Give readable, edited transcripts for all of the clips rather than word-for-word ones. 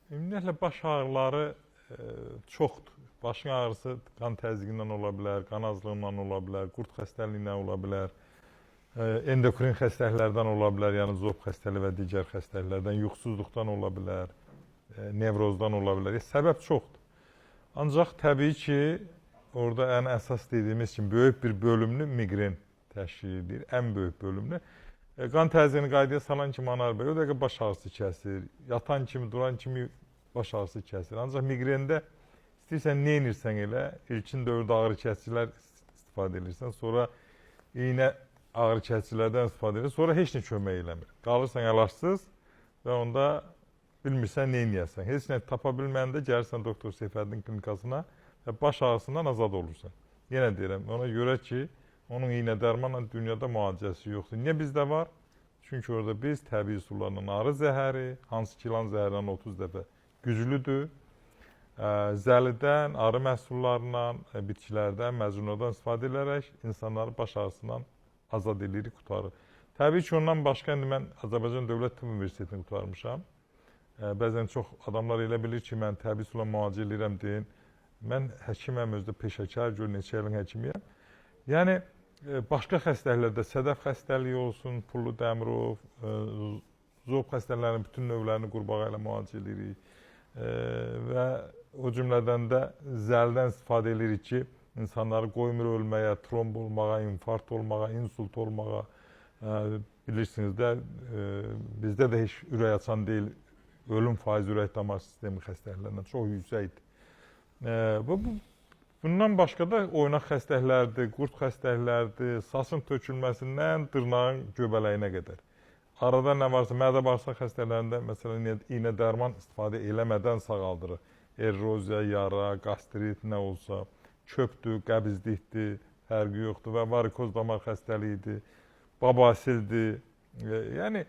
Ümumiyyətlə baş ağrıları çoxdur. Başın ağrısı qan təzyiqindən ola bilər, qan azlığından ola bilər, qurd xəstəliyindən ola bilər, endokrin xəstəliklərdən ola bilər, yəni zob xəstəliyi və digər xəstəliklərdən, yuxusuzluqdan ola bilər, nevrozdan ola bilər. Səbəb çoxdur. Ancaq təbii ki, orada ən əsas dediyimiz kimi böyük bir bölümünü miqren təşkil edir, ən böyük bölümünü. Qan təzyiqini qaydaya salan kimi Anar bəy, o dəqiqə baş ağrısı kəsir, yatan kimi, duran kimi baş ağrısı kəsir. Ancaq miqrende istəyirsən nə edirsən elə, ilkin dövrdə ağrı kəsicilər istifadə edirsən, sonra iynə ağrı kəsicilərdən istifadə edirsən, sonra heç nə kömək eləmir. Qalırsan əlacısız və onda bilmirsən nə edəsən. Heç nə tapa bilməyəndə gəlirsən doktor Seyfəddin klinikasına və baş ağrısından azad olursan. Yenə deyirəm, ona görə ki, onun iynə dərmanla dünyada müalicəsi yoxdur. Niyə bizdə var? Çünki orada biz təbii üsullarla arı zəhəri, hansı ki ilan zəhərindən 30 dəfə güclüdür, zəlidən, arı məhsullarından, bitkilərdən, məzunlardan istifadə edərək insanları baş ağrısından azad edirik, qurtarır. Təbii ki, ondan başqa indi mən Azərbaycan Dövlət Tibb Universitetini qurtarmışam. Bəzən çox adamlar elə bilir ki, mən təbii üsulla müalicə eləyirəm deyin. Mən həkiməm, özdə peşəkar, gör neçə ilin həkimiyəm. Yəni başqa xəstəliklərdə sədəf xəstəliyi olsun, pullu dəmirov, zob xəstəliklərinin bütün növlərini qurbağa ilə müalicə eləyirik. Və o cümlədən də zəldən istifadə eləyirik ki, insanları qoymur ölməyə, tromb olmağa, infarkt olmağa, insult olmağa. Bilirsiniz də, bizdə də heç ürək açan deyil, ölüm faizi ürək damar sistemi xəstəliklərindən çox yüksəkdir. Bundan başqa da oynaq xəstəliklərdir, qurd xəstəliklərdir, saçın tökülməsindən dırnağın göbələyinə qədər. Arada nə varsa, mədə bağırsaq xəstəliklərində məsələn iynə dərman istifadə eləmədən sağaldırır. Erroziya, yara, qastrit nə olsa, çöpdür, qəbizlikdir, fərqi yoxdur və varikoz damar xəstəliyidir, babasildir. Yəni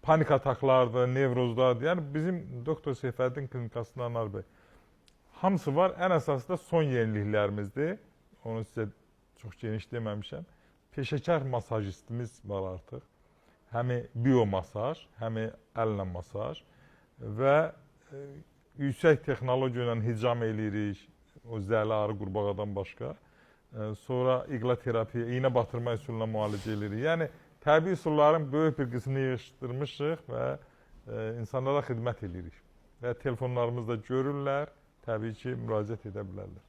panik ataklardır, nevrozlardır. Yəni bizim doktor Seyfəddin klinikasında Anar bəy hamısı var. Ən əsası da son yeniliklərimizdir. Onu sizə çox geniş deməmişəm. Peşəkar masajistimiz var artıq. Həmi biomasaj, həmi əllə masaj və yüksək texnologiya ilə hicam eləyirik. O zəli arı qurbağadan başqa. Sonra iqloterapiya, iynə batırma üsulu ilə müalicə eləyirik. Yəni təbii üsulların böyük bir qismini yığışdırmışıq və insanlara xidmət eləyirik. Və telefonlarımızda görürlər, təbii ki, müraciət edə bilərlər.